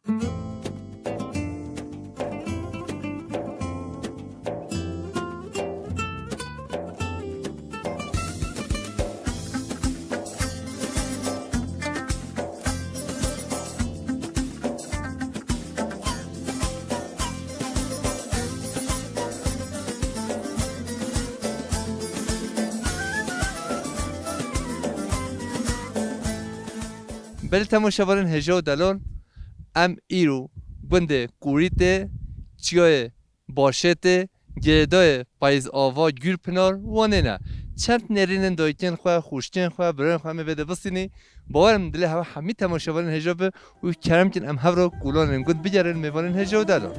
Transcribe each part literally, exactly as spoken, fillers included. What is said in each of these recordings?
Belê temaşevanên hêja û delal, em îro gundê Kûrîtê, çiyayê Başêtê, girêdayê Payîz Ava, Gûrpinar, Wanê ne. Çend nêrînên dayikên xwe, xwişkên xwe, birayên xwe em ê vê de bistînî. Bawer im dilê hewe hemî temaşevanên hêja bi û kerem kin em hev re kolanên gund bigerin mêvanên hêja û delal.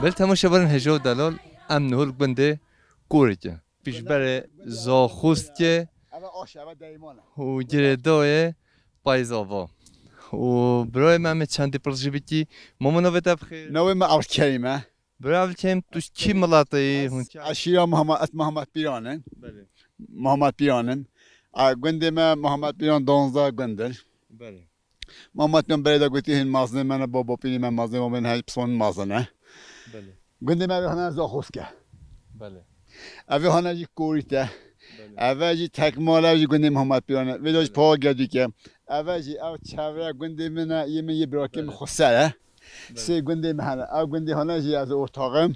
Belê temaşevanên hêja û delal, em niho li gundê Kûrîtê, pêşberê Zaxoskê û girêdayê Payîz Ava. Û birayê me, em ê çendî pirs jî bikî. Mamo, navê te bi xêr? Navê me Evdkerîm e. Bira Evdkerîm, tu ji kî miletê yî? Hûn çi? Ez şîra Muhammed, ez Muhammed Pîran im. Belê. Muhammed Pîran im. A, gundê me Muhammed Pîran duwazdeh gund in. Belê. Muhammed Pîran berê de gotî hîn mezinê me ne, baba pîrê me mezinê me bên hej piswan mezin e. Belê. Gundê me vê hane Zaxosk e. Belê. Evê hane jî Kûrît e. Belê. Eve jî tek mal, ev jî gundê Muhammed Pîran e. Vê de jî Belê. Pawa Gedûk e. Eve jî ev çevre gundê min e, yê min yê birakê min Belê. Xweser e. Belê. Sê gundê me hene. Ew gundê hane jî ez ortaxim.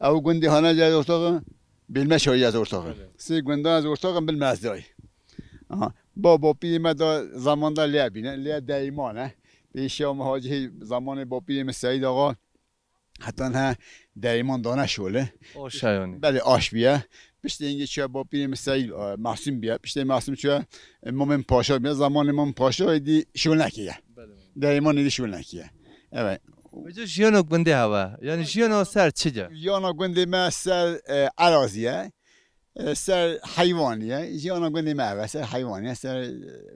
Ew gundê hane jî ez ortaxim. Bilme şoyî ez ortaxim. Belê. Sê gundan ez ortaxim, bilme ez dayî. Aha. Baba pîrê me da zamanda lê bîne, lê dayîman e. Pêşiya me hacî hê zamanê bapîrê min Seîd Axa heta niha dayîman dane şole. Aş e yanî. Belê, aş bîye. Piştê hingê çûye bapîrê min Seîd, e, Masûm bîye. Piştê Masûm çûye, e, Mamê min Paşa bîye. Zamanê Mamê min Paşa êdî şol nekiriye. Belê. Dayîman êdî şol nekiriye. Evet. Vêca jiyana gundê hewe. Yanî jiyana ser çi ye? Jiyana gundê me ser, e, erazî ye. E, ser heywanî ye. Jiyana gundê me ev e, ser heywanî ye, ser, e,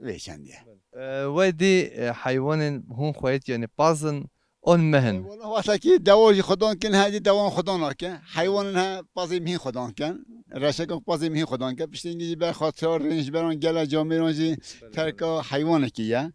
vê çendî ye. E, we dî, e, heywanên hûn xweyît, yanî paz in, an meh in? E, wela wextekî dewa jî xwedan kin, he dî dewan xwedan nake. Heywanên he pazê mihîn xwedan kin. Reşekan pazê mihîn xwedan kin. Piştî hingî jî ber xatira rênçberan gele camêran jî Belê. Terka heywanekî ye.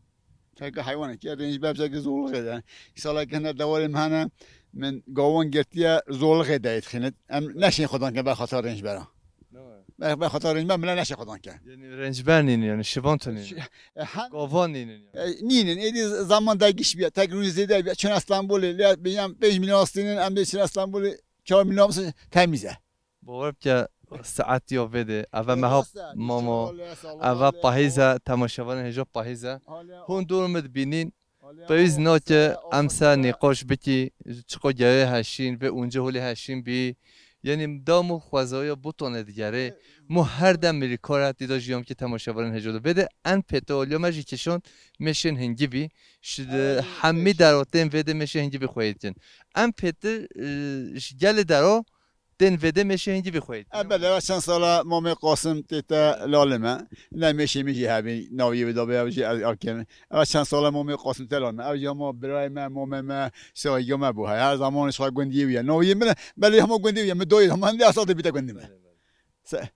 Terka heywanekî ye, rênçber bicekî zorluxê de. Îsaleke hine dewarê me hene, min gawan girtiye, zorluxê de yê dixînit. Em neşên xwedan kin ber xatira rênçberan. Ne var? Ber, ber xatira rênçber min neşên xwedan kin. Yanî rênçber nînin, yanî şivan tu nînin. Şi-, e, hem Gavan nînin yanî. E, nînin, êdî z-, zaman dergiş bîye, teknolojî zêde bîye, çûne Stenbolê, lê bêjin pênc milyon astînin, em dê çûne Stenbolê çar milyon bise temiz e. Bawer bike, saet ya vê de, eve meha mama, eve pahîz e, temaşevanên hêja pahîz e. Hûn dor min dibînin, pêwîst nake em ser nîqaş bikî, çiqa gerê heşîn, vê unce holê heşîn bî. Yanî dam û xwezaya bûtanê digerê. Mo her dem mirîkar e, tîda jiyam ki temaşevanên hêja de. Vê de en pête aliya me jî kişand, mêşên hingî bî. Şi-, hemî deratên vê de mêşên hingî bî xweyî dikin. En pêtir, e, ji gelê dera tên vê de mêşê hingî bî xweyî. E, belê, ev çend sala Mamê Qasim tête lalê me. Ne mêşê min jî hebî, naviyê wê dabê, ev jî ev, ev kêm. Ev çend sala Mamê Qasim tê lalê me. Ev jî hema birayê me, mamê me, sahiga me bû. He, her zaman ji xwe gundiyê wî ye. Naviyê min e, belê hema gundiyê wî ye. Min doyê hema ne esas dibîte gundê me. Se-,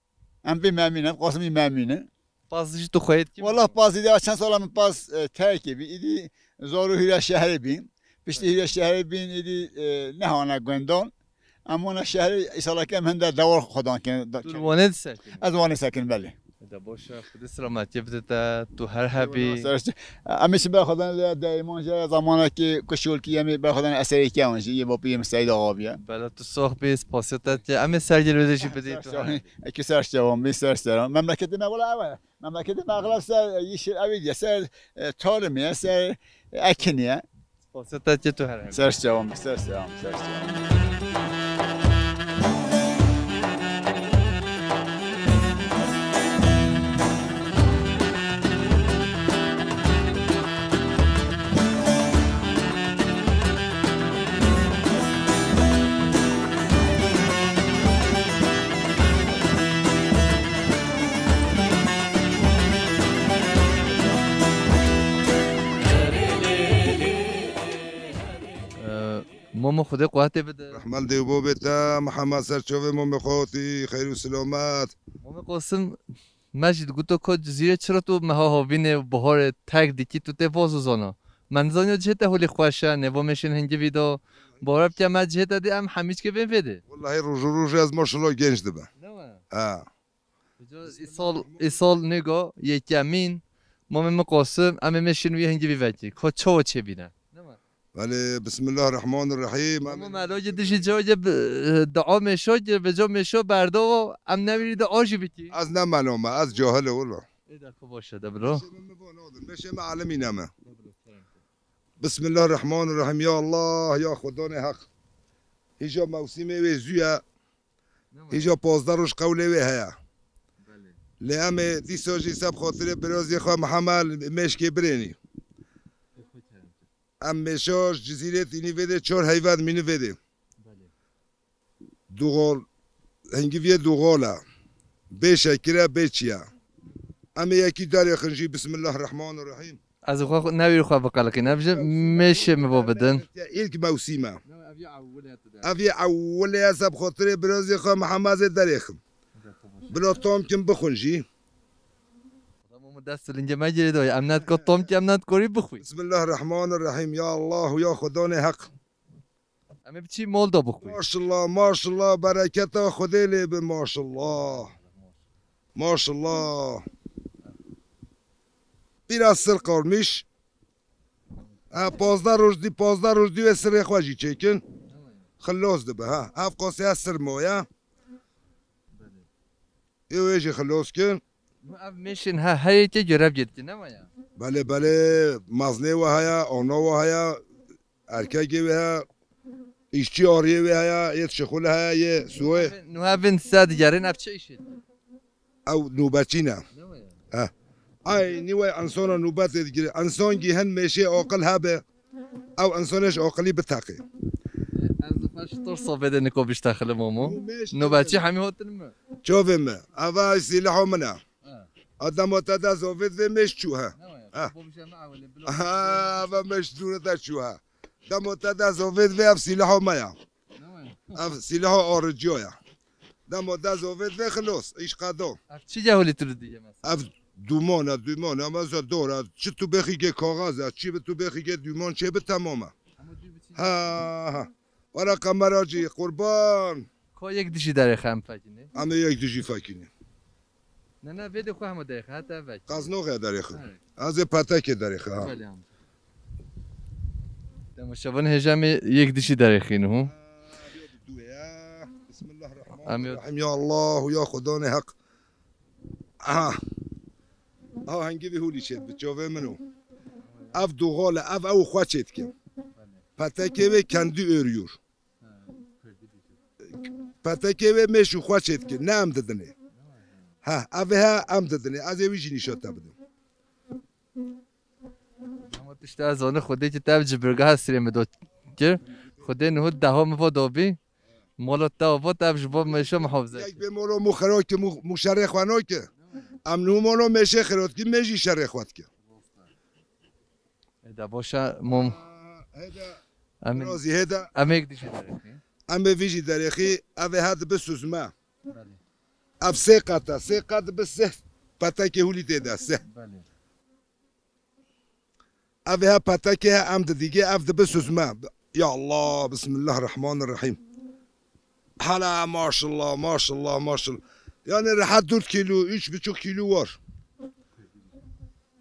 em pê memnûn in, Qasim jî memnûn e. Paz jî tu xweyî dikî? Wala paz êdî, ev çend sala min paz, e, terkê bî. Êdî zor û hîra şehrê bîn. Piştî hîra şehrê bîn êdî, e, nehane gundan. Em wana şehrê, îsaleke em hinde dewar xwedan kin. Tu li Wanê disekinî? Ez Wanê sekin, belê. De baş e, Xwedê selametiyê bide te, tu her hebî. Eyvallah, ser çi-, em ê çi berxwedan lê dayîman jî zamanekî ku şolkî em ê berxwedan eserê kewin jî, yê bapîrê min Seîd Axa bîye. Bela tu sax bî, spasiya te dikim. Em ê sergê li wê de jî bidî, tu her hebî. Eki ser çavan bî, ser seran. Memleketê me wela ew e. Memleketê me exleb ser, e, yeşil, ew ê diye, ser, e, tarım ye, ser, e, ekin ye. Spasiya te dikim, tu her hebî. Ser çavan bî, ser seran, ser seran. Momo Xwedê quwetê bide. Rehmel dê û bobê te, Mihemed ser çavê Momo Xotî, xeyr û silamet. Momo Qosim, me jî diguto ku Cizîrê çira tu meha havînê û biharê terk dikî, tu tê vaz û zana. Me nizaniya cihê te holî xweş e, nêva mêşên hingivî de. Bahar bike me cihê te dî em hemî çikê bên vê dê. Wellahî roj û roj ez maşallah genç dibe. Ne we? Ha. Îsal, îsal nêga yekemîn, Mamê min Qosim, em ê mêşên wî hingî vî vekî. Ka çawa çêbîne? Belê, Bismillahirrahmanirrahim. Ama melagê dijî cayê bi, dua mêşa kir, vêca mêşa berdawa, em newîrî de a jî bikî. Ez ne melo me, ez cahil e wilo. Ê de ku baş e, de biro. Mêşê min mi van adin, mêşê me alimî ne me. Bismillahirrahmanirrahim. Ya Allah, ya Xudanê Heq. Hîja mewsîmê wê zû ye. Hîja pazdeh roj qewlê wê heye. Lê em ê dîsa jî seb xatirê birazê xwe Mihemed mêşkê birênî. Em mêşa ji Cizîrê tînî vê dê çar heyve dimînî vê dê. Duxol, hingiviyê duxol e. Bê şekir e, bê çi ye. Em ê yekî derêxin jî, Bismillahirrahmanirrahim. Ez ê xwe newîr xwe biqeliqînim, ev ji mêşê min bo bidin. Ya ilk mewsîm e. Ev yê ewil e, seb xatirê birazê xwe Mihemed zê derêxim. Bila tom kim bixwin jî. Tamam, dest lingê me girê doyê. Em net ko tom ki, em net korî bixwî. Bismillahirrahmanirrahim. Ya Allah, ya Xudanê Heq. Em ê biçî mol da bixwî. Maşallah, maşallah, bereketa Xwedê lê bi, maşallah. Maşallah. Biraz sir kalmış. Ha, pazdeh roj dî, pazdeh roj dî wê sirê xwe jî çêkin. Xilos dibe, ha. Ev qasê sir moye. Ê wê jî xilos kin. Ev mêşên he, heyê ke görev girtin, ne waya? Belê, belê, maznê we heye, ana we heye, erkekê wê heye, îşçî ariyê wê heye, yê şixul heye, yê suwê. Nuha bin se digerin, ev çi îşê? Ew nûbeçî ne. Ne waya? He. Ay, nî wê insana nûbetê digire. Insan gî hin mêşê aqil hebe. Ew însanê ji aqilî biteqê. Ez xweş tor sohbetê niko biştexile momo. Nûbeçî hemî hotin mi? Çavê mi. Eva sîleho min e. Ha. Ademo te de zovêt vê mêş çû he. Ha. Ha, eva mêş dûre te çû he. Demo te de zovêt vê ev sîleho me ya. Ev sîleho ariciyo ya. Demo de zovêt vê xilos, îş qedo. Ev çi cehulî tu diye mesela? Ev dûmon e, dûmon e, ama zor dor e. Çi tu bêxî ke kaxaz e, çi bi tu bêxî ke dûmon çê bi temam e. Ama dû biçî. Ha, ha. Wala qemera cî, qurban. Ko yek dijî derê xem fekinî? Em ê yek dijî fekinî. Ne, ne, vê de xwe hema derêxe, heta vek. Qaznoxê derêxe. Evet. Ez ê petekê derêxe, ha. Belê, amca. Temaşevan hêja me yek dişî derêxîn, hu? Ha, vê de dû ye. Bismillahirrahmanirrahim. Ya Allah, ya Xudanê Heq. Aha. Aha, hengî vî hûlî çêt bi, çavê min o. Ev duxal e, ev ew xwe çêt ke. Petekê wê kendi örüyor. Petekê wê mêş û xwe çêdike, ne em didinê. He, ev ê he em didinê. Ez ê wî jî nîşa te bidim. Ama tişta ez zane Xwedê ki tev cibirgeha sirê min do kir. Xwedê niho deha min vo dobî. Molo te vo tev ji bo mêşe muhafize. Yek bê molo mu xero ki mu, mu şerê xwe no ki. Em niho molo mêşe xero ki, mê jî şerê xwe dike. Eda boşa mum. Heda. Em, Rozî heda. Em ê yek dişî derêxî. Em ê vî jî derêxî. Ev ê hadi bi süzme. Belê. Ev sê qat e. Sê qat bi sê petekê hûlî tê de. Sê. Belê. Ev ê ha petekê he em didigê. Ev di bi süzme. Ya Allah, Bismillahirrahmanirrahim. Hala maşallah, maşallah, maşallah. Yani rehat dört kilo, üç buçuk kilo var.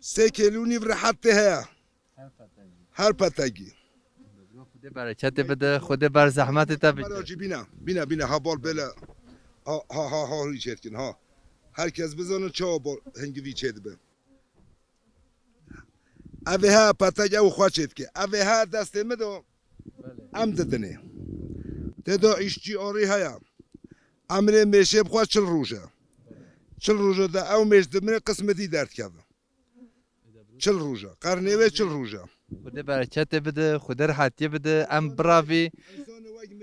Sê kilo nîv rehat te heye. Her petegî. Her petegî. Xwedê bereketê bide, Xwedê ber zehmetê te bike. Bera jî bîne, bîne, bîne, ha bal bêle. Ha, ha, ha, ha, hîç etkin, ha. Herkes bizane çawa bal hingivî çê dibe. Ev ê he petek ew xwe çê dike. Ev ê he destê min de em didinê. Tê de îşçî arî heye. Emrê mêşê bi xwe çil roj e. Çil roja de ew mêş dimire qismetî derdikeve. Çil roja. Qernê wê çil roja. Xwedê bereketê bide, Xwedê rehetiyê bide, em biravî.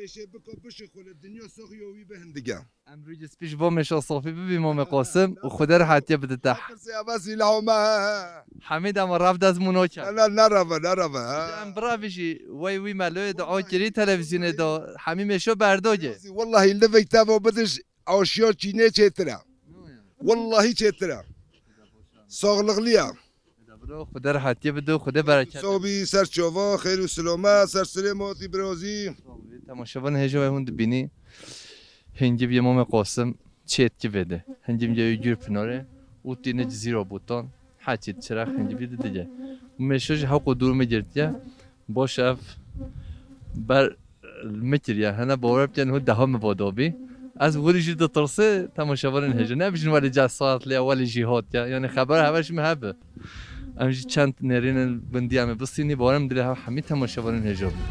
Şê biko bişixule, dinya soxiyo wî bi hindige. Em rû ji spî ji bo mêşa soxbî bibî Mamê Qasim û Xuda rehatiye bide te. Pirsê Ebasî li Homa. Hemî dema rev dest mûno kir. Na, na, nereve, nereve, ha. Em birevî jî wey wî meloyê dua kirî televîzyonê de hemî mêşo berdogê. Wallahî livek tevo bidiş, aşiya çînê çêtir e. Wallahî çêtir e. Saxlıqlı ya. Xuda rehatiye bide, Xuda bereket. Sobî ser çava, xêr û silome, ser sirê motî birozî. Temaşevan hêja hûn dibînî. Hingî bî Mamê Qasim çêtkî vêde. Hingî bî Gür Pinarê û tîne Cizîra Botan. Heçî çirax hingî bî didige. Û mêşo jî hewqo dûr min girtiye. Baş ev ber min kiriye. Hene bawer bikin hûn deha min va dabî. Ez wirî jî ditirsê temaşevanên hêja. Nebijin welê cesat lê welê jî hatiye. Yani xeber heve ji min hebe. Em jî çend nêrînên gundî em ê bistînî, bawerim dilê hev hemî temaşevanên hêja bû.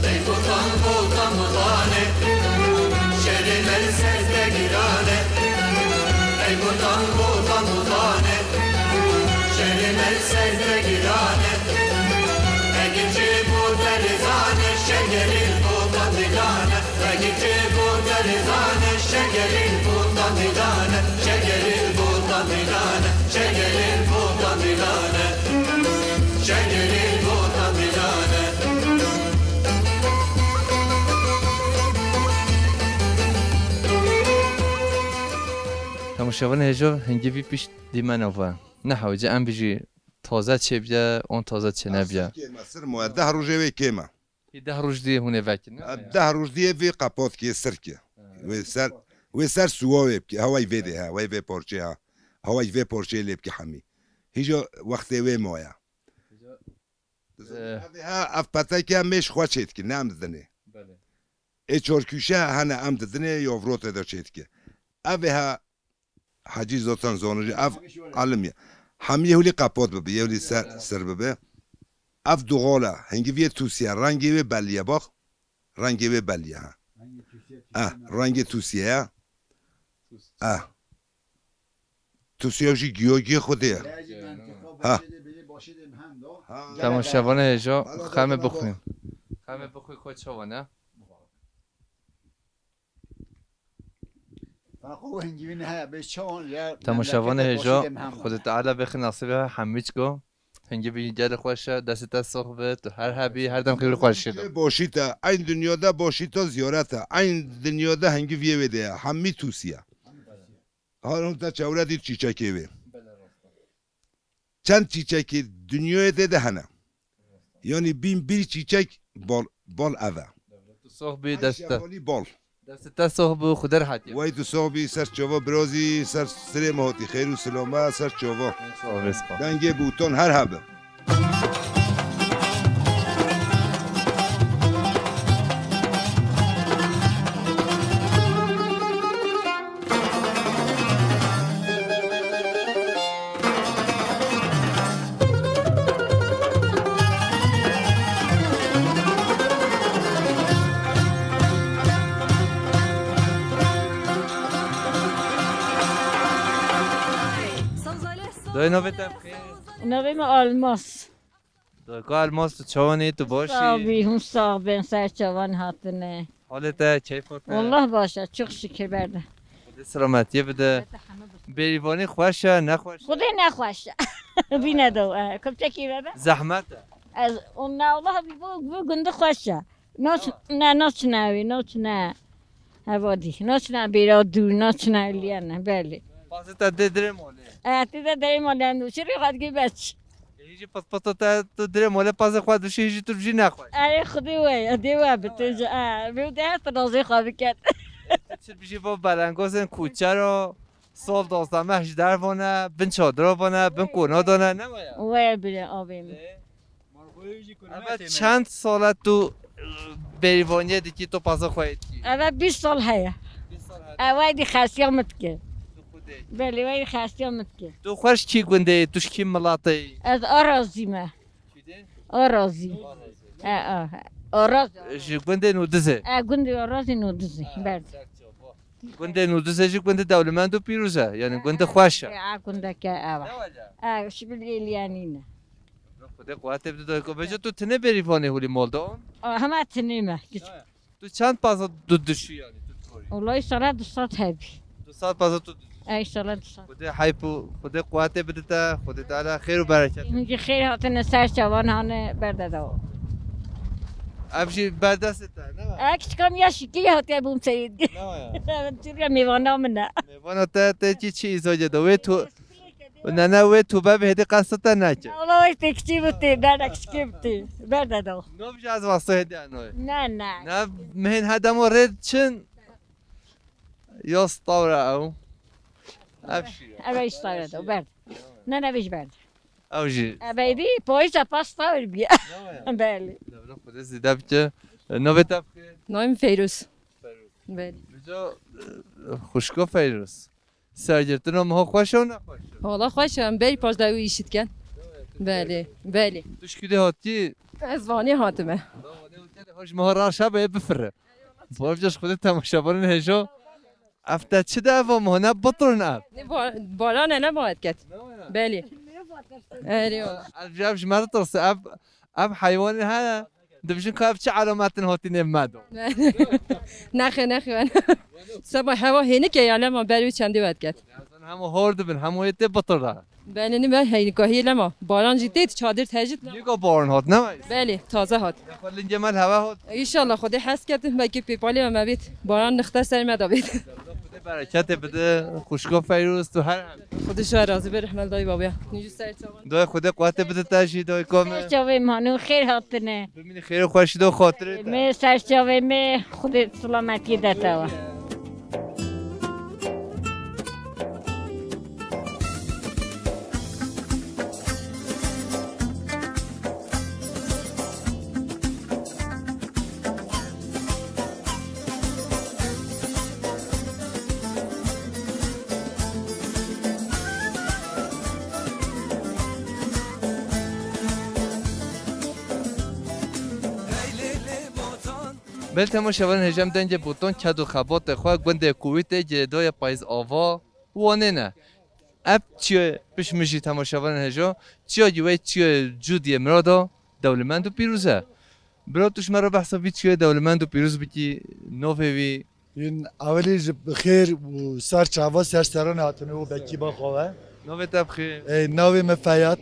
Ey Botan, Botan, Botanê, şerê me li ser te giran e. Ey Botan, Botan, Botanê, şerê me li ser te giran e. Eger çê bo te lê zane, şegerê li Botan dilan e. Eger çê bo te lê zane, şegerê li Botan dilan e. Şegerê li Botan dilan e. Şegerê li Botan dilan e. Şegerê li Botan dilan e. Temaşevanê hêja, hingî vî pişt dîmena ve. Ne hewce em bijî taze çêbiye, on taze çênebiye. Sir kêm e, sir moye, deh rojê wê kêm e. Hî deh roj dî hûn ê vekin, ne? E, deh roj dî vê qepat kê, sir kê. Ha. Wê ser, wê ser suwa wê bikê. Heway vê dê ha, wê vê porçê ha. Heway vê porçê lê bikê hemî. Hîja wextê wê moye. Hîja, Dizin, e, ev ê ha, ev peteke mêş xwe çêdike, ne em didinê. Belê. Ê çarkûşe hene em didinê, ya vrotê de çêdike. Ev ê ha, Hecî zaten zonijî ev alim ye. Hemî yê hulî qepot bibe, yê hulî ser, sir bibe. Ev duxol e. Hingiviyê tûsiye. Rengê wê belliye, bax. Rengê wê belliye, ha. Eh, rengê tûsiye ye. Eh. Tûsiye jî giyo giyo xwedê ye. Ha. Temaşevanê hêja, xemê bixwîn. Xemê bixwî xwe çawa ne? Temaşevanê hêja, Xwedê Teala bêxin nasîbê hemî çiko. Hingî bî gelê xweş e, destê te sox be, tu her hebî, her dem xêr xweşî de. Başî te, eyn dinyada başî te ziyaret e, eyn dinyada hingî viyê wê de ye, hemî tûsiye. Har hûn te çewre dît çîçekê wê. Çend çîçekî dinyayê tê de hene. Yanî bîn bir çîçek bal, bal ev e. Tu sox bî, dest te. Şevalî bal. Dest te sox bû, Xwedê rehetî. Wey tu sox bî, ser çava birazî, ser sirê me hatî, xêr û silame, ser çava. Sox bî, spas. Dengê bûton her hebe. Dayê, navê te bi xêr? Navê me Almas. Dayê, ka Almas, tu çawan î, tu baş î? Sax bî, hûn sax bin, ser çavan hatine. Halê te, keyfa te? Wallah baş e, çok şükür berde. Xwedê selametiyê bide. Bêrîvanî xweş e, ne xweş e? Xwedê ne xweş e. Bîne de, e, kopçekî vebe. Zehmet e. Ez, o ne, Allah, bu, bu gündü xweş e. Naç-, ne, naçine wî, naçine. Hevadî, naçine bêra dûr, naçine liyane, belê. Pazê te dê dirê molê. E, tê de dirê molê, em dû, çirê xwe digê beç. Hî jî paspasa te tu dirê mole pazê xwe dişî, hî jî tu jî nexweş. Erê, Xwedê we ye, dê we bi tu jî, e, vê de her tirazê xwe biket. Tu çi bijî bo belengozên ku çero sol dozdeh meh ji dervone, bin çadira vone, bin kona dane, ne we ye? We ye bile avê min. Eve çend sal e tu, e, bêrîvaniyê dikî, tu paza xwe yê dikî? Eve bîst sal heye. Bîst sal heye. Eve dî xesiya min dike. Tu xwedê. Belê, ve dî xesiya min dike. Tu xwe ji kî gundê yî, tu ji kî miletê yî? Ez Arazî me. Kî de? Arazî. Arazî. E, a, he. Oraz. Ji gundê Nûdizê. E, gundê Orazê Nûdizê. Berda. Gundê Nûdizê jî gundê dewlemend û pîroz e. Yani gundê xweş e. E, gundeke ev. E, şibil êliyanî ne. Xwedê quwetê bide dayko. Veca tu tine berî vanê hûlî mol de? O, hema tinê me. Tu çend paza tu dişî yani? Tu torî? Wallahî sala du sed hebî. Du sed paza tu dişî? Ey sala du sed. Xwedê heyp û Xwedê quwetê bide te. Xwedê Teala xêr û bereket. Hincî xêr hatine ser çavan hane berde de. Ev jî berdestê te, ne? Ek çikam ya şikî hatiye bûm seyid. Ne ya? Türkiye mêvana min e. Mêvana te, te çi çi îzocê de. Wê tu Nene wê tu be hêdî qesta te neke. Ola wê tê kiçî bû tê, nene kiçikê bû tê. Berde do. Nov jî ez vasto hêdî enoy. Ne, ne. Ne mehên hedemo rê çin. Ya stawra ew. Ev şî. Ev iş stawra do, berde. Ne, ne, vîş berde. Ew jî. Ev êdî, poysa pas stawr bî. Belê. Devre Xwedê zêde bike. Navê te bixê? Navê min Feyrûz. Feyrûz. Belê. Bico, e, xwişko Feyrûz. Sergirtina meha xweş e û nexweş e? Wala xweş e, em berî paşdawî îşî dikin. Belê, belê. Tu ji kûdê hatî? Ez Vanê hatime. Hoj meha raşa be bifire. Baş ji xwedê temaşevanên hêjo. Ev te çi de ev meha ne bitirin ev? Ne ba-, baran e ne baet ket. Belê. Erê wala. Ev ji, ev ji me re tirse. Ev, ev heywanê hene. Dibijin ka ev çi elametin hatî nêv me do. Nexê, nexê, wen. Seba hewa hênik e ya lema ber wî çendî wet ket. Hema hor dibin, hema yê tê bitir da. Belê, ne ber heynika hê lema. Baran jî têt, çadir tejit lema. Yê ka baran hat, ne? Belê, taze hat. Xwe lingê me li heva hat. Înşallah Xwedê hez ketin, belkî pêpalê me bêt. Baran nixte ser me da bêt. Xwedê bereketê bide, xwişko Feyrûz, tu her Xwedê ji we razî be, rehmet dayî babiya. Nû ji ser çavan. Dayê Xwedê quwetê bide te jî, dayê komê. Ser çavê mano, xêr hatine. Bimînî xêr û xweşî de û xatirê te. Me ser çavê me, Xwedê selametiyê de te wa. Belê temaşevanên hêja em dengê Botan ked û xebatê xwe gundê Kuwîtê girêdayê Payîz Ava Wanê ne. Ev çiyayê pişt min jî temaşevanên hêja, çiyayê wê çiyayê Cûdiyê Mirada dewlemend û pîroz e. Bira tu ji me re behsa vî çiyayê dewlemend û pîroz bikî, navê wî? Yên ewilî ji xêr û ser çava ser seran hatine û bekî ba xwe ve. Navê te bixê? Ê, navê min Feyat.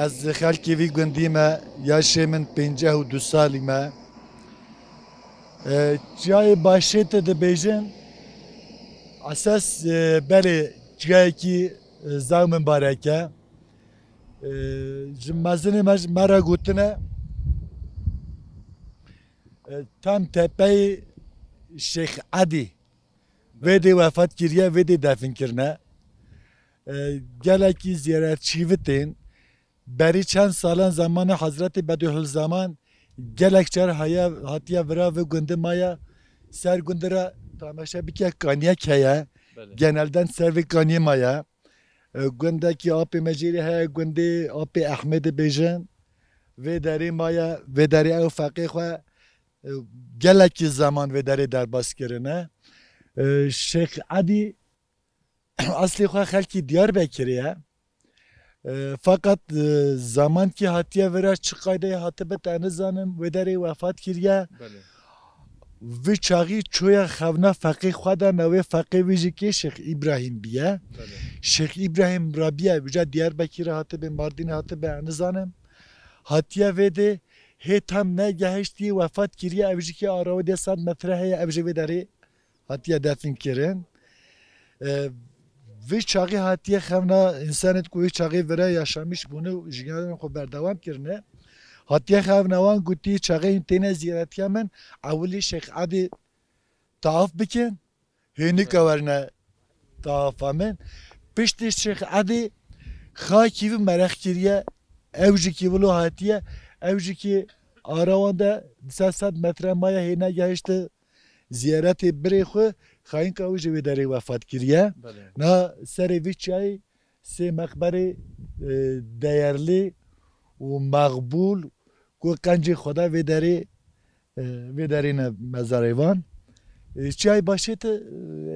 Ez xelkê vî gundî me, yaşê min pênceh û du salî me. E, çiyayê Başêtê dibêjin, esas, e, belê çiyayekî, e, zew mibarek e. E, ji mezinê me, me re gotine, e, tam tepeyê Şêx Edî. Vê dê wefat kiriye, vê dê defin kirine. E, gelekî ziyaretçî vitên, Berî çend salan zemanê Hezretî Bedîhulzeman gelek car heye, hatiye vira vê gundê ma ye. Ser gundê re temaşe bike kaniyek heye. Belê. Genelden ser vê kaniyê ma ye. E, gundekî apê me jê re heye, gundê apê Ehmedê bêjin. Vê derê ma ye, vê derê ew feqê xwe, e, gelekî zeman vê derê derbas kirine. E, Şêx Edî eslê xwe xelkî Diyarbekirê ye. E, feqet, e, zemankî hatiye vira çi qaydeyê hatibe te nizanim, wê derê wefat kiriye. Belê. Vî çaxî çoya xevna feqê xwe de navê feqê wî jî kê Şêx Îbrahîm biye. Belê. Şêx Îbrahîm rabiye, vîca Diyarbekirê hatibe, Mardînê hatibe, nizanim. Hatiye vê dê hê tam negehiştî wefat kiriye, ev jî kê arawa dê sed metre heye, ev jî vê derê hatiye defin kirin. E, vî çaxî hatiye xevna însanêt ku wî çaxî vira yaşamîş bûne û jiyanên xwe berdewam kirine. Hatiye xevna wan gotî çaxê hûn têne ziyaretiya min, ewilî Şêx Edî tawaf bikin, hênika werine tawafa min. Piştî Şêx Edî xakî vî merex kiriye, ew jî kî wilo hatiye, ew jî kî ara wan de di ser sed metre maye hê negehişte. Ziyaretê birê xwe xayinka wî jî vê derê wefat kiriye. Belê. Na serê vî çiyayê sê meqberê, e, değerli û meqbûl ku qencê xwe da vê derê Vê derê ne mezarê van. E, Çiyayê Başêtê,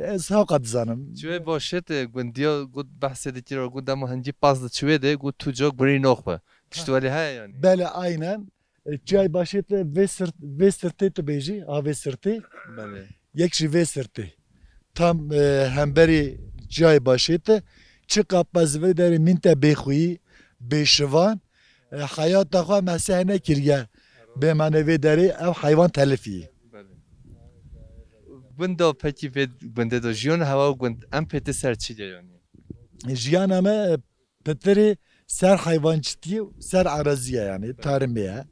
e, ez hewqa dizanim. Çiyayê Başêtê, e, gundiya got behsê dikir, got dema hingî pas di çiwê de, got tu ca gurî noxwe. Piştwelî heye yani. Belê, aynen. E, Çiyayê Başêtê vê sirt-, vê sirtê tu bêjî, ha vê sirtê. Belê. Yek jî vê sirtê. Tam, e, hemberî Çiyayê Başêtê, çi qapa zivê derê mînte bêxuyî, bêşivan, e, heyata xwe meseh nekiriye. Bêmane vê derê ev heywan telifî. Belê. Gunda pekî vê gundê de jiyan hewa gund em pê tê ser çi de yani? Jiyana me, e, pitirî ser heywancîtiyê û ser erazî ye yani, tarımê ye.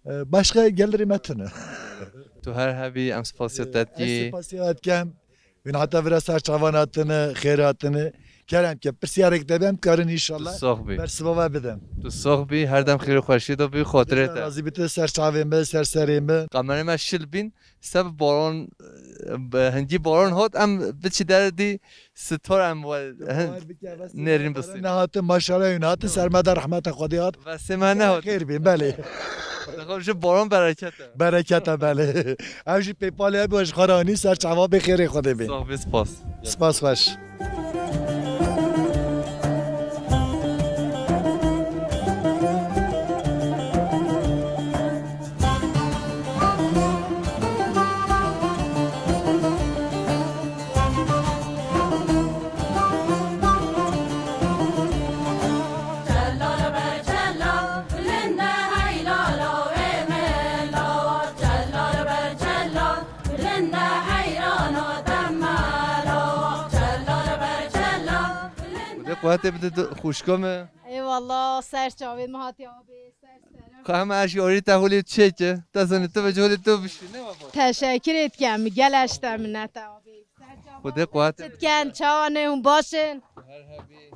E, başka gelirê me tune. Tu her hebî, em spasiya te dikî. Ez spasiya te dikim. Wînata vira ser çavan hatine, xêr hatine. Kerem ke, pirsiyarek te bem karin inşallah. Tu sox bî. Bersiva we bidim. Tu sox bî, her dem xêr û xweşî de bî, xotirê te. Razî bî tu ser çavê min, ser serê min. Kamerê me şil bîn, seb baron, e, hingî baron hot, em biçî derdî stor em we, hin, nêrîn bisîn. Nehatin maşallah, nehatin ser me de rehmeta Xwedê hat. Ve sê me nehot. Xêr bîn, belê. Xwe ji baron bereket e. Bereket e, belê. Ev jî pêpalê ev ji xwe re anî ser çava bê xêrê Xwedê bê. Sox bî, spas. Spas xweş. Xwedê quwetê bide xwişka me. Eyvallah, ser çavê me hatiye abi, ser serim. Ka hema ez jî orî te holê çêke. Te zanî tu ve holê tu bişî, ne wa bak. Teşekkür etkem, gel eşte minnete abi. Ser çavê Xwedê quwetê bide. Çitken, çawa ne hûn başin? Her hebî.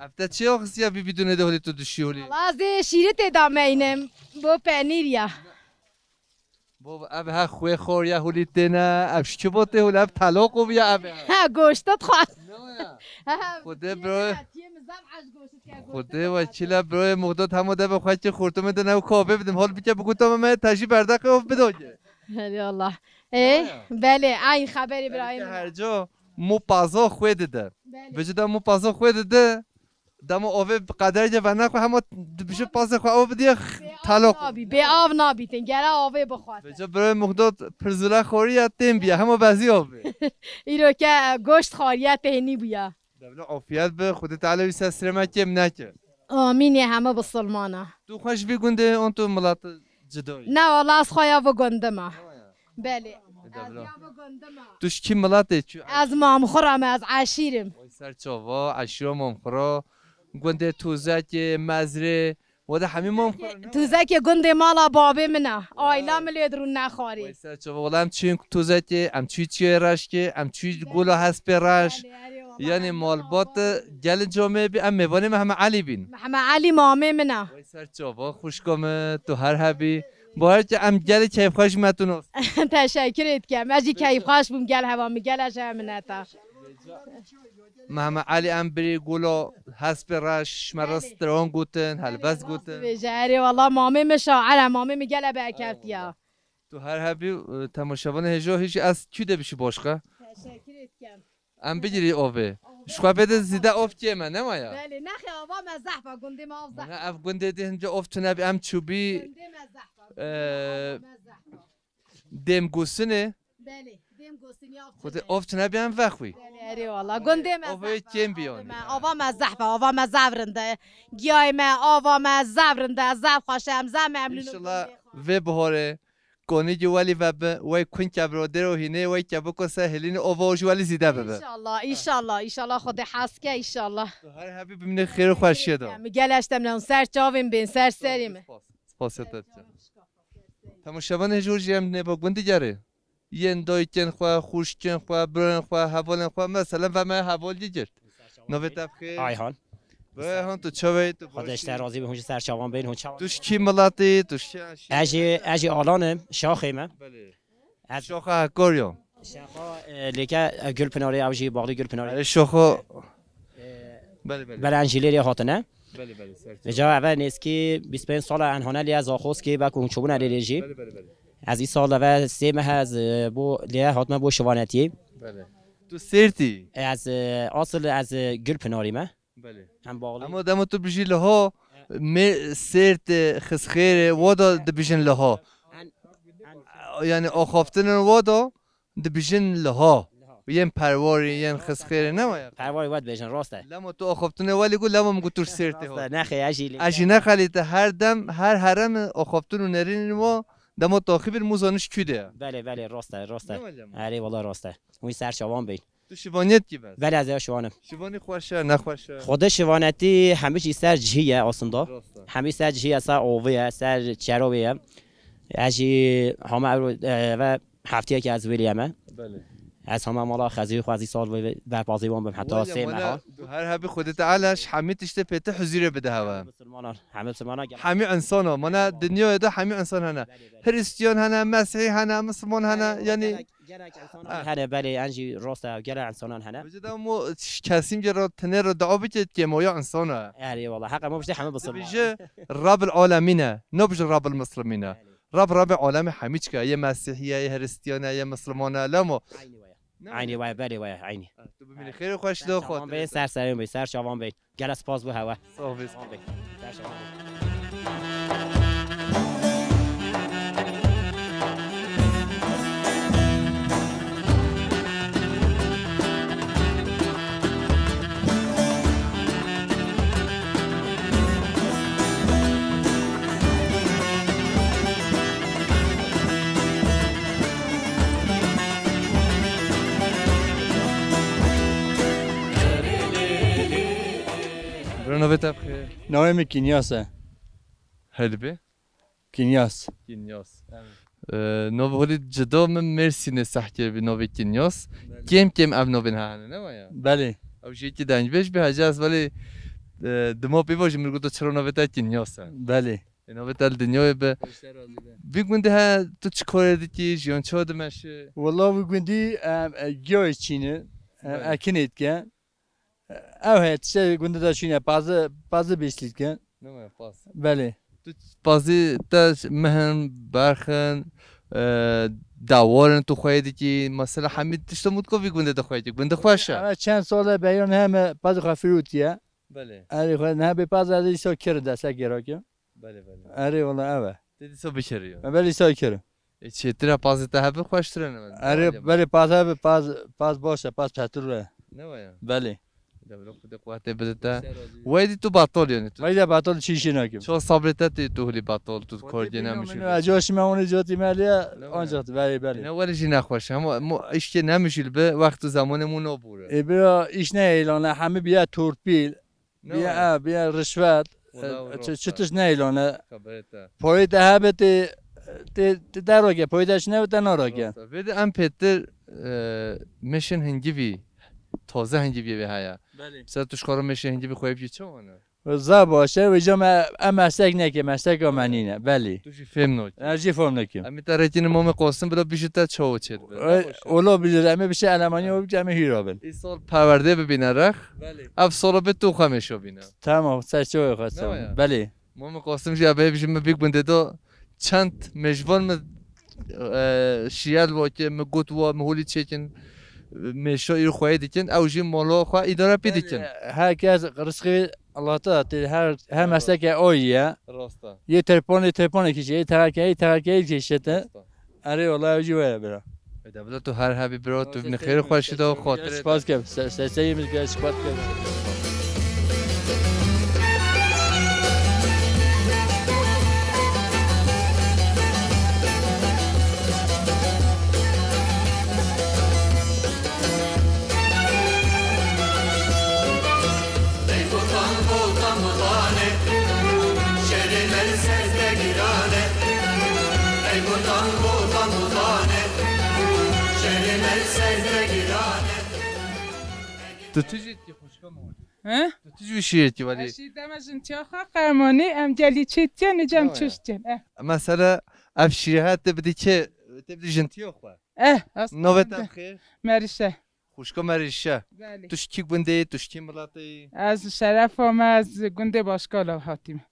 Ev te çi oxistiya vî bidûnê de holê tu dişî holê? Lazê şîrê tê da meynim. Bu penîr ya. Bo, ev he xwê xor ya holî têne, ev ji çi bo tê holê, ev telaq û ya ev e. Ha, goşt dixwat. Ne ya? Ha, ha, Xwedê bro. Xwedê we çile broyê muxdot hemo de be xwe ki xurtumê de ne û kovê bidim. Hol bike biguta me te jî berdaqê of bidoge. Hadi Allah. E, belê, aynı xeberî birayê. Her co mu pazo xwê dide. Belê. Bicida mu pazo xwê dide. Dema avê bi qederê venaxwe hema dibije pazê xwe av bidiye talok. Bê av nabî, bê av nabîtin, gere avê bixwate. Vêca birayê muxdot pirzula xoriya tên biye, hema bezî avê. Îro ke goşt xariye tênî bûya. Devle afiyet bi, Xwedê Teala wî ser sirê me kêm neke. Amîn, yê heme bisilmana. Tu xwe ji vî gundê an tu milat cida yî? Ne, wala ez xwe ya vî gundê me. Belê. Ez ya vî gundê me. Tu ji kî milatê çû? Ez Mamxura me, ez eşîrim. Oy ser çava, eşîra Mamxura. Gundê Tuzekê, Mezrê. Wede hemî Mamxura ne? Tuzekê gundê mala babê min e. Ayla min lê dirûn nexwarî. Oy ser çava. Wala em çûyîn Tuzekê, em çûyî Çiyê Reşkê, em çûyî Gola Hespê Reş. Belê, erê, wala. Yanî em malbat malbat gelê camê bî, em mêvanê Mehmet Elî bîn. Mehmet Elî mamê min e. Oy ser çava, xwişka min, tu her hebî. Bawer ke em gelê keyfxweş me tu nas. Teşekkür etkem. Ez jî keyfxweş bûm gel heva min, gel ez jê minneta. Mehmet Elî em birî Gola Hespê Reş, me re stran gotin, helbest gotin. Vêje, erê wala mamê min şair e, mamê min gele berketiya. Tu her hebî, e, temaşevanê hêja hêjî ez kî de bişî başqa. Teşekkür etkem. Em bigirî ovê. Ji xwe bê de zîde ov kêm e, nema ya? Belê, nexê ava me zehf e, gundê me av zehf e. Mana ev gundê dê hince ov tune bi em çûbî. Gundê me zehf e. Ee, ava me zehf e. Dêm gusinê. Belê, dêm gusinê av tune. Xwedê ov tune bi em vexwî. Belê, erê wala. Gundê me zehf e. Ovê kêm biyon. Ava me zehf e, ava me zehf rind e. Giyayê me, ava me zehf rind e, zehf xweş e, em zehf memnûn in. Înşallah vê bihorê Konî jî welî vebe, wey kunke biro dêro hînê, wey ke biko se hilînê ova û jî welî zîde bibe. Înşallah, înşallah, înşallah Xwedê hez ke, înşallah. Tu her hebî bimînê xêr û xweşiyê de. Em gel eştem ne ser çavên bên, ser serê min. Spas, spas te dikim. Temaşevanê jor jî em nêba gundî gerê. Yên dayikên xwe, xwişkên xwe, birayên xwe, hevalên xwe, mesela ve me heval jî girt. Navê te bi xêr? Ayhan. Ve han tu çawe yî, tu baş yî? Xwedê ji te razî be, hûn jî ser çavan bên, hûn çawan? Tu ji kî miletî, tu ji çi? Ez jî, ez jî Alan im, Şaxê me. Belê. Ez Şaxa Hekorya. Şaxa, e, lêke, e, Gulpinarê, ew jî Baxlî Gulpinarê. Erê Şaxa. E, belê, belê. Belê, en jî lêrê hatine. Belê, belê, ser çav. Vêca eve nêzkî bîst pênc sal e en hane lê ez axoz kê be ku hûn çûbûne lêrê jî. Belê, belê, belê. Ez îsal de ve sê meh ez, e, bo lê hatime bo şivanetiyê. Belê. Tu Sêrtî? Ez, e, asıl ez, e, Gulpınarî me. Belê. Em bağlı. Ama dema tu bijî liha, me Sêrt, e, Xizxêrê, wa da dibijin liha. En, en Yani axaftinên wa da dibijin liha. Liha. Yên Perwarî, yên Xizxêrê ne waya? Perwarî we dibêjin, rast e. Lema tu axaftinê welî got, lema min got tu Sêrtê Rast e, hat. Nexê, ez jî lê. Ez jî nexelîte her dem, her herem axaftin û nerînên wa dema taxî bin mûzaniş kû de ye. Belê, belê, rast e, rast e. Ne waya? Erê, wala rast e. Wî ser çavan bîn. Tu şivaniyet kî bes? Belê, ez ê şivanim. Şivanî xweş e, nexweş e? Xwedê şivanetî hemî jî ser cihî ye aslında. Rast e. Hemî ser cihî ye, ser avê ye, ser çerovê ye. Ez jî hema ew, e, ve heftiyekê ez wêlî ye me. Belê. Ez hema mala xezî xwezî sal ve berpazî wan bim heta Wele sê mala meha. Tu her hebî Xwedê Teala ji hemî tiştê pê te huzûrê bide hewe. Misilmanan, hemî misilmanan gel. Hemî insana, mana dinyayê de hemî insan hene. Belê, belê. Hristiyan hene, Mesîhî hene, Misilman hene, Belê, yanî gelek, gelek insanan Ha. hene, belê, en jî rast e, gelek insanan hene. Vêca de mo ş-, kesîm ge re tenê re dua bike ke mo ya insana. Erê wala, heqa mo bişte hemî misilman. Dibêje Rabil Alemîn e, nabêje Rabil Muslimîn e. Erê. Rab, Rabê alemê hemî çika, yê Mesîhî ye, yê Hristiyane, yê Misilmane, lemo. Eynî waya. Ne Eynî waya? Waya, belê waya, eynî. Ha, tu bimînî xêr û xweş de Ser çavan xatirê bê, te. Ser serê bê, ser çavan bê. Gelek spas bo hewe. Sağ ol. Çavan bê. Ser çavan bê. Bira, navê te bi xêr? Navê min Kinyas e. Her dibe? Kinyas. Kinyas. Ee, navê holî cida min Mêrsînê seh kiribî navê Kinyas. Belê. Kêm kêm ev navên hene, ne waya? Belê. Ew jî yekî dengbêj bî, hece ez welê, e, dima pê va jî min goto çira navê te Kinyas e. Belê. Ê, navê te li dinyayê be. Xweşte razî be. Vî gundê he, tu çi karê dikî, jiyan çawa dimeşe? Wela vî gundî, em, e, giyayê çîn e. Em, Belê. ekinê dike. Ew heye, tiştê gundê de çîn e, pazî, pazî bêslî dike. Ne me, paz. Belê. Tu pazî te mehin, berxin, e, dawarin tu xweyê dikî, mesela hemî tişta mutko vî gundê de xweyê dikî. Gundê xweş e. Ev çend sal e, beyan heme pazî xwe firûtiye. Belê. Erê xwe, ne bê paz ez îsa kir destek gerek e. Belê, belê. Erê, wala ev e. Tê dîsa bikiriyo. E, belê, îsa kir. E, çêtir e, pazê te hebe xweştir e ne? Erê, Alem. Belê, paz hebe, paz, paz baş e, paz petir e. Ne waya? Belê. De bilo Xwedê quwetê bide te. Ser razî. Wey dî tu batal yani tu. Wey de batal çi işi nakim. Ço sabrê te tê tu hilî batal, tu Xwedê kor gene bîna mişî. Min acı hoşuma onu coti meliye, Ne waya? Ancak belê, belê. Ne wele jî nexweş. Hema mu işkê nemişîl bi, wext û zamanê mu nobûre. E, bira iş ne eylana, hemi biya torpil. Ne Biya, waya? Ha, biya rişvet. Wala e, rast çi, e. Çi tişt neylone. Xeberê te. Poyê te hebe tê, tê, tê te roke, poyê te çi nebe te naroke. Rast e. Vê de em pêtir, e, meşin hingivî, taze hingivî vê haya. Belê. Mesela tu ji xwe re meşin hingivî xwe bikî çawa ne? Za baş e, vêca me, em meslek neke, mesleka me nîne, belê. Tu jî fêm nakî. Ez jî fêm nakim. Em ê te rekînin Mamê Qasim bila bîjî te çawa çêdibe. E, Ne baş e. Ola bîjî, em ê bişe Elemanya bikî, em ê hîra bin. Îsal perwerdê bibîne rex. Belê. Ev sala bê tu xwe mêşo bîne. Tamam, ser çavê xwe Ne tamam. waya? Belê. Mamê Qasim jî ev ê bêjî min vî gundê de çend mêjvan min, e, şiyel wake, min got wa, min holî çêkin, mêşa îro xweyê dikin, ew jî mala xwe îdare pê dikin. Belê, her kes rizqê Allah te da, her, her Eyvallah. Mesleke o ye. Rast e. Yê terpon, yê terpon kişi, yê teheke, yê teheke kişi te. Rast e. Erê, wala ew jî were bira. E, de bila tu her hebî bira, tu Rast e, binê xêr xweşî de û xatirê de. Spas kem, se-, se-, seyimiz gel, spas kem. Tu tu jî dikî xwişka min welî? He? Tu tu jî wî şîrê dikî welî? Ez jî dema jintiya xwe qermanî, em gelî çêtiye, nîcem Tamam ya. Çiştiye. Eh. Mesela ev şîrê he te bidî çi, te bidî jintiya xwe. Eh, aslında. Navê te bi xêr? Merişe. Xwişka Merişe. Belê. Tu ji kî gundê yî, tu ji kî miletê yî? Ez Şerefa me, ez gundê Başkala hatîme.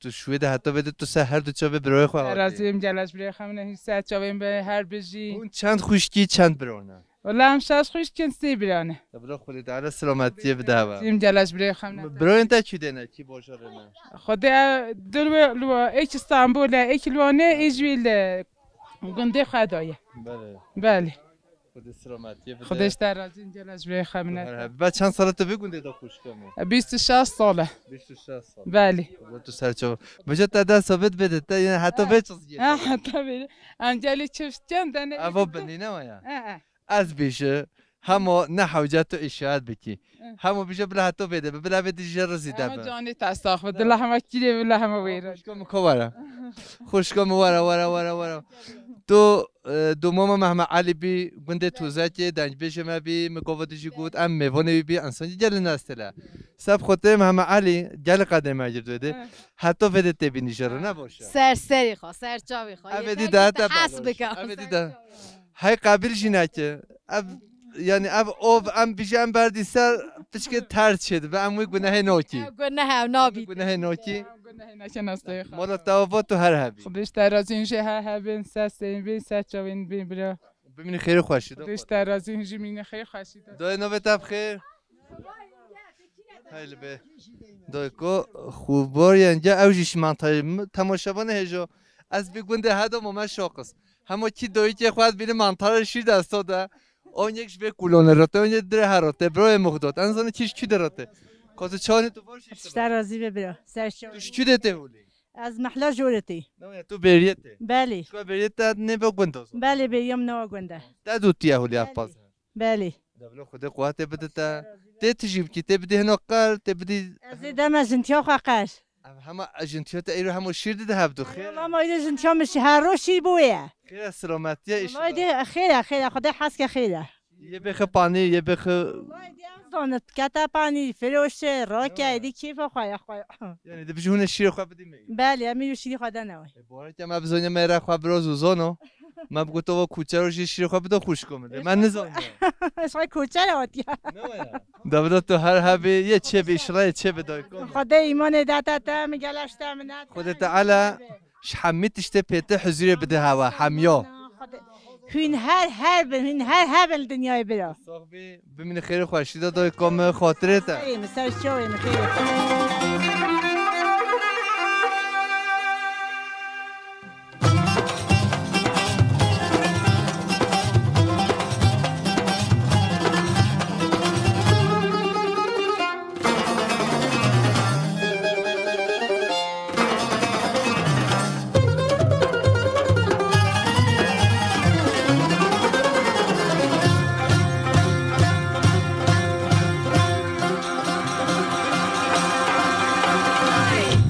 tu şûyê de heta vê de tu ser her du çavê birayê xwe hatî. Razîm, gel ez birayê xwe min hî ser çavên be her bijî. Hûn çend xwişkî, çend bira ne? Wela em şeş xwişk in, sê bira ne. Ya bila Xwedê Teala selametiyê bide hewe. Razîm, gel ez birayê xwe min. Birayên te kî de ne, kî bajarê ne? Xwedê ev du li we, li we, êk Îstanbul e, êk li Wanê, ê jî wî li gundê xwe daye. Belê. Belê. Xwedê selametiyê bide. Xwedê ji te razî, gel ez ji vê xemine. Her heb-, be çend sala tu vê gundê de xwişka min? Bîst û şeş sal e. Bîst û şeş sal. Belê. Xwedê tu ser çav. Bêje te dest bid bide te, yani heta vê çizgiyê. Ha, heta vê. Em gelî çiftken de ne. Evo binî ne waya? Ha, ha. Ez bêje, hemo ne hewce tu îşaret bikî. Hı. Hemo bêje bila heta vê de be, bila vê dijî rizî de be. Hema canê te sax be, dila hema kîrê, bila hema wêre. Xwişka min ko were. Xwişka min were, were, were, were. Tu, e, domama Mehmet Elî bî, gundê Tozekê, dengbêjê me bî, min gava dijî got, em mêvanê wî bî, însankî gelê nestel e. Seb xotê Mehmet Elî, gelê qedê me gird vê de. Hı. Heta vê de tê bînî jê re, ne baş e. Ser serê xwe, ser çavê xwe. Ev ê dî de te hes bike. Ev ê dî de. Hey qebîl jî neke. Ev, yani ev ov em bijî em berdî ser piçkê ter çêdibe. Em wî gunehê nokî. Ev guneh ew nabî. Gunehê nokî. Ew gunehê neke nasteyê xwe. Mola te ava tu her hebî. Xwedê ji te razî, hûn jê her hebin, ser seyên bin, ser çavên bin bira. Bimînî xêrê xweşî de. Xwedê ji te razî, hûn jî mînî xêr xweşî de. Dayê navê te bi xêr. Hey li bê. Dayko, xûbor yenge ew jî şi mantarê mi, temaşevanê hêjo. Ez bi gundê heda mame şoqis. Hema kî doyikê xwe ez bînim mantarê şîr desta de. On yek ji vê kulonê rote, on yek dire her rote. Broyê muxdot. En zani kî ji kî de rote. Kotu çanê tu baş işte. Ji te razî be bira. Ser çaw. Tu ji kî de tê holî? Ez mehla jorê tê. Ne ya, tu bêriyê tê? Belê. Şka bêriyê te nê be gund o zaman. Belê, bêriyê min newa gund e. Te dûtiye holî ev paz. Belê. Devlo Xwedê quwetê bide te. Tê tu jî bikî, tê bidî hino qer, tê bidî. Ez ê deme jintiya xwe qer. Ev hema jintiya te îro hemo şîr dide hevdu xêr. Ama îro jintiya min şî her roj şîr bûye. Xêr e, silametiye, înşallah. Vay de xêr e, xêr e, Xwedê hes ke xêr e. Yê bêxe panî, yê bêxe. Vay de zanit, kete panî, firoşe, rake, dî kêfa xwe ya xwe. Yani dibijî hûn ê şîrê xwe bidî me. Belê, em îro şîrê xwe dene wê. E, bawerê ke me bizonye me re xwe biraz û zano. Me bigotova kuçero jî şîrê xwe bide xwişko min. Me nizaniye. Şay kuçer hatiye. Ne waya? Davida tu her hebî yê çê bi, înşallah yê çê bi dayko. Xwedê îmanê dete te, min gele ji te minet. Xwedê Teala ji hemî tiştê pêtir huzurê bide hewa, hemiya. Hûn her her bin, hûn her hebin li dinyayê bira. Sax bî. Bimîne xêrê xweşî de dayika min, xatirê te. Ê min ser çavê min xêrê te.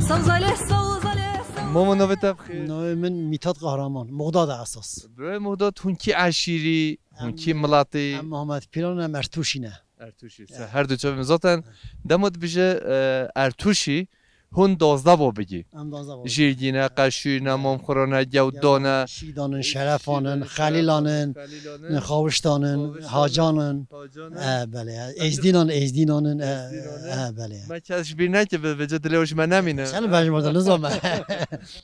Sewzalê, sewzalê, sewzalê. Mama, navê te bi xêr? Navê min Mîtat Kahraman, Muxdad e esas. Birayê Muxdad, hûn kî eşîrî, hûn kî miletî? Em Muhammed Pîran, em Ertûşî ne. Ertûşî. Ya. Se her du çavên zaten dema dibêje, e, Ertûşî, hûn dozdeh bo bigî. Em dozdeh bo. Jîrgîne, Qeşûrîne, Mamxurane, Gewdane, Şîdanin, Şerefanin, Xelîlanin, Xelîlanin, Xawiştanin, Xawiştanin, Hacanin. Hacanin. E, belê. Êzdînan, Êzdînanin, e, Êzdînanin. E, belê. Me kes ji bîr neke, vê, vêca dilê ji me nemîne. Sen ben ji me de nizam.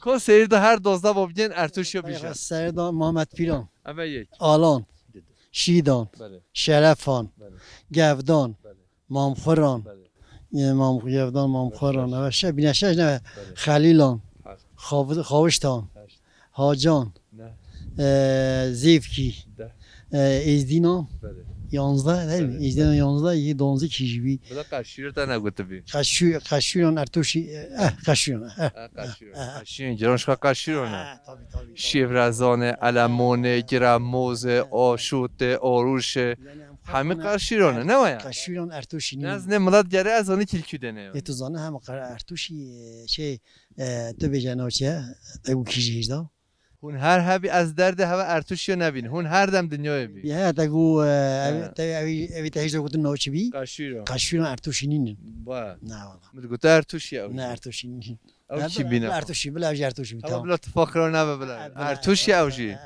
Ko seyir de her dozdeh bo bigên Ertûşî bijî. Seyir de Muhammed Pîran. Eve yek. Alan. Şîdan, belê. Şerefan, belê. Gevdan, belê. Mamxuran, belê. E, Mam-, Gevdan, Mamxuran, belê. Şeş. Eve şe-, bîne şeş ne? Belê. Xelîlan, heşt. Xav-, Xaviştan, heşt. Hacan, neh. E, Zêvkî, deh. E, Êzdînan, belê. Yanzdeh, değil mi? Belê, Êzdînan belê. Yanzdeh, yê donzdeh kî jî bî. Bila Qeşûr te negotibî. Qeşû-, Qeşûran Ertûşî, e, eh, Qeşûran, eh, eh, Qeşûran. Eh, eh. Qeşûran, cîran şka Qeşûran e. Eh, tabii, tabii, tabii. Şêvrazan e, Elemon e, Giremoz e, Aşot e, Arûş e. Hemî Qeşûran e, ne waya? Qeşûran Ertûşî nî. Nez ne milet gere ez onu kilkü dene ya. E, tu zane hem Qe-, Ertûşî, e, şey, e, tu bêje navçe, te gu kî jî hêjda. Hûn her hebî ez derdê heve Ertûşî nebîn. Hûn her dem dinyayê bî. Ya, te gu, e, ev, he. Te, ev, ev te hêjda gotin navçe bî? Qeşûran. Qeşûran Ertûşî nînin. Ba. Ne, wala. Min gote Ertûşî ew. Ne, Ertûşî nînin. Ew çi bîne? Ertûşî, bila jî Ertûşî. Tamam, bila tifaq kira nebe bila. Ertûşî ew jî.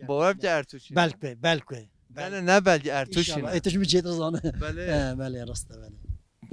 Bawer bike Ertûşî. Belkwe, belkwe. Belê ne belkî Ertûşî ne. Ê tu ji min çêtir zane. Belê. He, belê, rast e, belê.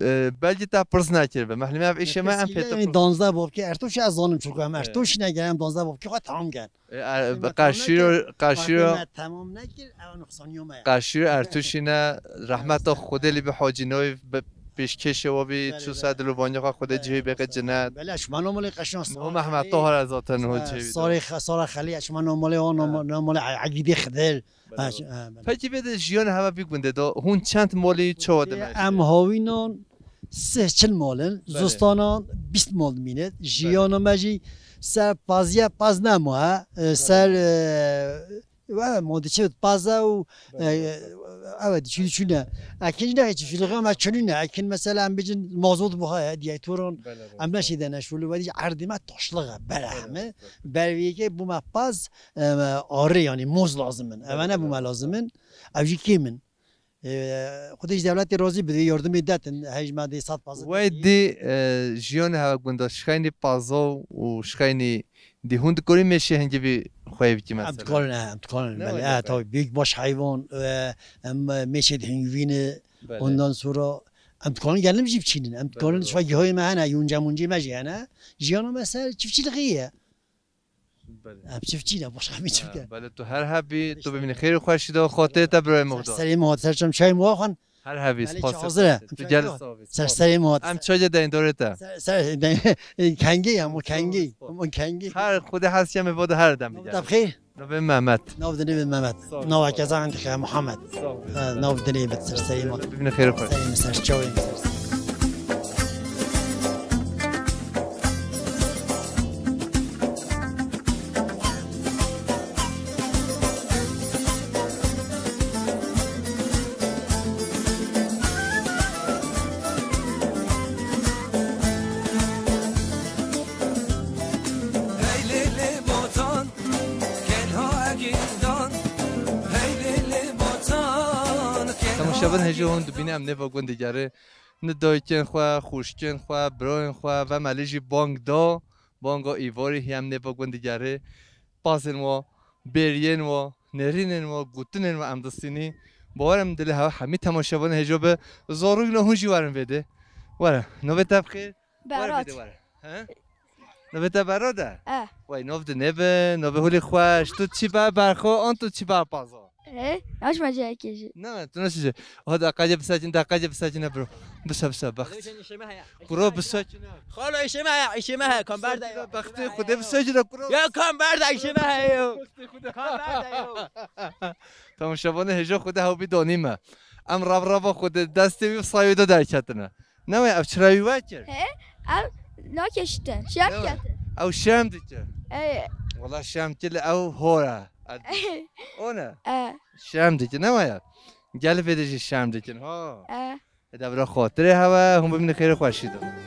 E, belkî te pirs nekiribe. Mehlûm e, ev îşê me em pê te pirs. Danzdeh bavkê Ertoşî ez zanim çûk em Ertoşî ne, gerek em danzdeh bavkê xwe tamam ken. E, e, bi qeşîro, qeşîro. Tamam nekir, ew nuqsaniya me ye. Qeşîro Ertoşî ne, rehmeta Xwedê lê bi Hacî Nayî bi pêşkêşê we bî, çû ser dilovaniya xwe, Xwedê cihê bêqe cinet. Belê, şima namolê qeşan. O Mehmet Tahar ez zaten ho cihê bî. Sarê xe-, sara xelî, şima namolê o, namolê Egîdê Xidir. Belê. Ha, ş-, ha, belê. Pekî vê de jiyanê heva vî gundê de hûn çend malî çawa de meşe? Em hawînan sih çil mal in, zistanan bîst mal dimîne. Jiyana me jî ser paziye paz nema, e, ser, e, we ma diçe paze û, e, evet, çû çûne. Ekin ne çi filixan me çûne. Ekin mesela em bicin mazot bu ha, diyetoran. Em neşî de neşûlî, we dî erdî me taşlığe, berehme. Berviyeke bu me paz, e, arı yani moz lazım in. Eve ne bu me lazım in. Ev jî kêm in. E, Xwedê ji dewletê razî bidê, yardimê detin, hej me dê sed pazdeh. Wey dî, e, jiyanê heva gunda şixeynî pazo û şixeynî dî hûn dikorî mêşê hingî vî xweyê bikî mesela? Em dikarin, e, em dikarin, belê, e, tabii, büyük baş hayvan, e, em, e, mêşê dihingvîne, ondan sonra em dikarin gelim jî biçînin, em dikarin şifa gihayê me hene, yûnce muncê me jî hene, jiyana me ser çiftçilixî ye. Belê. Em çiftçî ne, başka bir çift. Belê, tu her hebî, tu bimînî xêr û xweşî de, xotê te birayê muxda. Serê min hat, ser çem çay muha xwan. Her hebî, spas. Hazir e. Tu gel sağ ol. Ser serê min hat. Em çayê deyndorê te. Ser, ser, kengî ya, mo kengî. Mo kengî. Her Xwedê hesiye me voda her dem. Tab xêr. Navê Mehmet. Nav dinê Mehmet. Nav keza endî xêr Muhammed. Sağ ol. Ha, nav dinê bit ser serê min. Bimînî xêr xwe. Serê min ser çawê min ser. Temaşevan hêja hûn dibîne em nêva gund digerê. Ni dayikên xwe, xwişkên xwe, birayên xwe, ve me lê jî bang da, banga îvarê hî em nêva gund digerê. Pazên wa, bêriyên wa, nêrînên wa, gotinên wa em distînî. Bawer im dilê hev hemî temaşevanê hêja bi zarûyîna hûn jî werin vê dê. Were, navê te bi xêr? Were vê dê were. He? Navê te Berat e? E. Wey, nav dinê bi, navê holê xweş. Tu çi be berxo, an tu çi be pazo? E, naşma cihekê jî. Ne, tu nasıl şey? Hadi, deqayê bisekin, deqayê bisekin, bro. Bise, bise, bak. Kuro bisekin. Xalo, îşê me heye, îşê me heye, kamber de yo. Bextê Xwedê bisekin, kuro. Ya kamber de îşê me heye yo. Bextê Xwedê. Kamber de yo. Temaşevanê hêja Xwedê hew bî donî me. Em rav rava Xwedê destê wî sayê de derketine. Ne wê ev çira wî wekir? He, ev nakeşite. Şem ketin. Ew şem dike. Ey. Wala şem kil ew hora. O ne? E. Şem dike, ne waya? Gel vê de jî şem dikin, ha. E. Hede bira xatirê hewe, hûn bimîne xêrê xweşî de.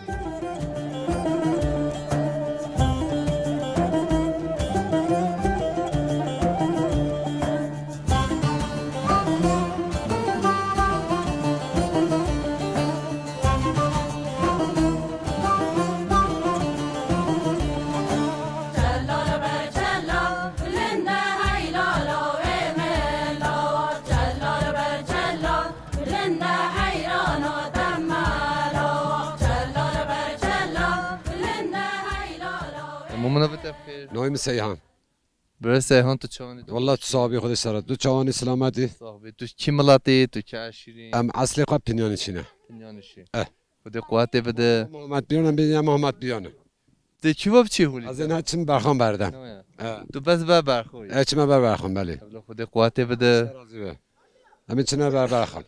Mumuna bite xêr. Navê min Seyhan. Bire Seyhan, tu çawanî? Wallah tu sax bî, Xwedê ser tu çawanî, silametî. Sax bî. Tu kî miletî, tu kî eşîrî? Em eslê xwe Pinyanî çîne. Pinyanî çî. Eh. Xwedê quwetê bide. Muhammed Biyan, em bê ya Muhammed Biyan. Te çi va biçî hûlî? Ez ê ne çim berxan berdem. Ne ya? Eh. Tu bes be berxoyî. Eh, çime be berxan, belê. Evla Xwedê quwetê bide. Ser razî be. Em ê çine be berxan.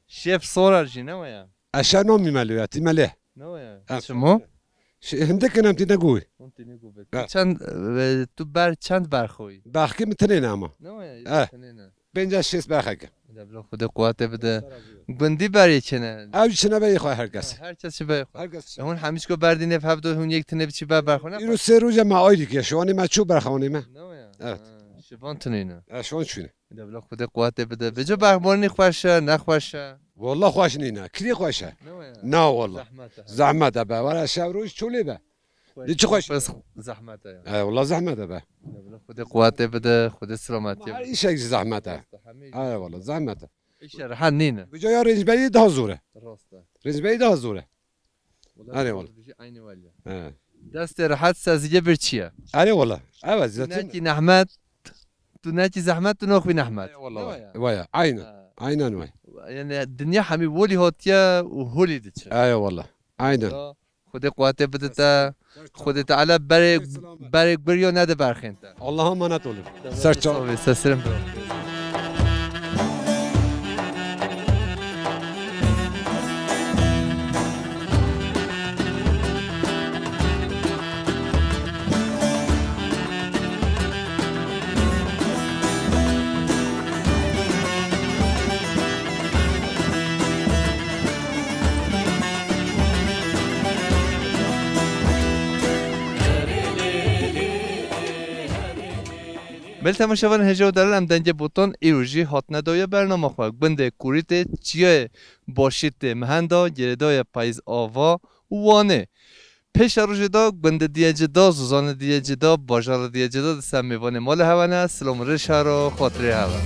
Şef sorar jî ne waya? Eşe no mîmeli ya, tîmeli. Ne waya? Ha. Çimo? Şi-, hindik inem tîne guy. Hûn tîne guy. Ha. Çend, e, tu ber çend berxoyî? Berxkî min tinê ne ama. Ne waya? Ha. Tinê ne. Pênca şêst berxeke. Deblo Xwedê quwetê bide. Gundî berê çene. Ew çine be xwe her kes. Ha, her kes çi be xwe. Her kes. E, hûn hemîşko berdî nêv hevdo hûn yek tinê biçî ber berxone. Îro sê roja me ayrî ke, şiwanê me çû berxanê me. Ne waya? Evet. Ha, şivan tinê ne. E, şivan çûne. Debla Xwedê quwetê bide. Vêca berxmarinî xweş e, nexweş e? Wallah xweş nîne. Kirî xweş e? Ne waya? Na wallah. Zehmet e. Zehmet e be. Wala şev roj çolê be. Di çi xweş? Bes zehmet e ya. E, wallah zehmet e be. Debla Xwedê quwetê bide, Xwedê selametiyê bide. Her îşek jî zehmet e. Hemî. E, wallah zehmet e. Îşe rehet nîne. Bi caya rêncberî daha zor e. Rast e. Rêncberî daha zor e. Wala Erê tu wala. Dijî eynî welî. He. Destê rehet seziyê bir çi ye? Erê wala. Evet, zaten. Tu nekî nehmet, tu nekî zehmet, tu noxbî nehmet. Erê wala. Waya. Waya. Aynen. Ha. Aynen waya. Yani dinya hemî welî hatiye û holî diçe. Erê wala. Aynen. Xwedê quwetê bide te. Xwedê Teala berê, berê guriyo nede berxên te. Allah'a emanet olun. Ser çav. Sağ ol, sesirim. Belê temaşevanên hêja û delal, em Dengê Botan îro jî hatine dawiya bernama xwe. Gundê Kurîtê, çiyayê Başîtê, Mehenda, girêdayê Payîz Ava û Wanê. Pêşerojê de gundê Diyecê de, zozanê Diyecê de, bajarê Diyecê de dîsa mêvanê mala hewe ne, silam û rêş hero, xatirê hewe.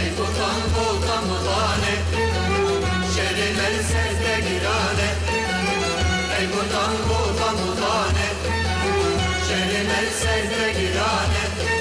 Ey Botan, Botan, Botanê, şerê me li ser te giran e. Ey Botan, Botan, Botanê, şerê me li ser te giran e.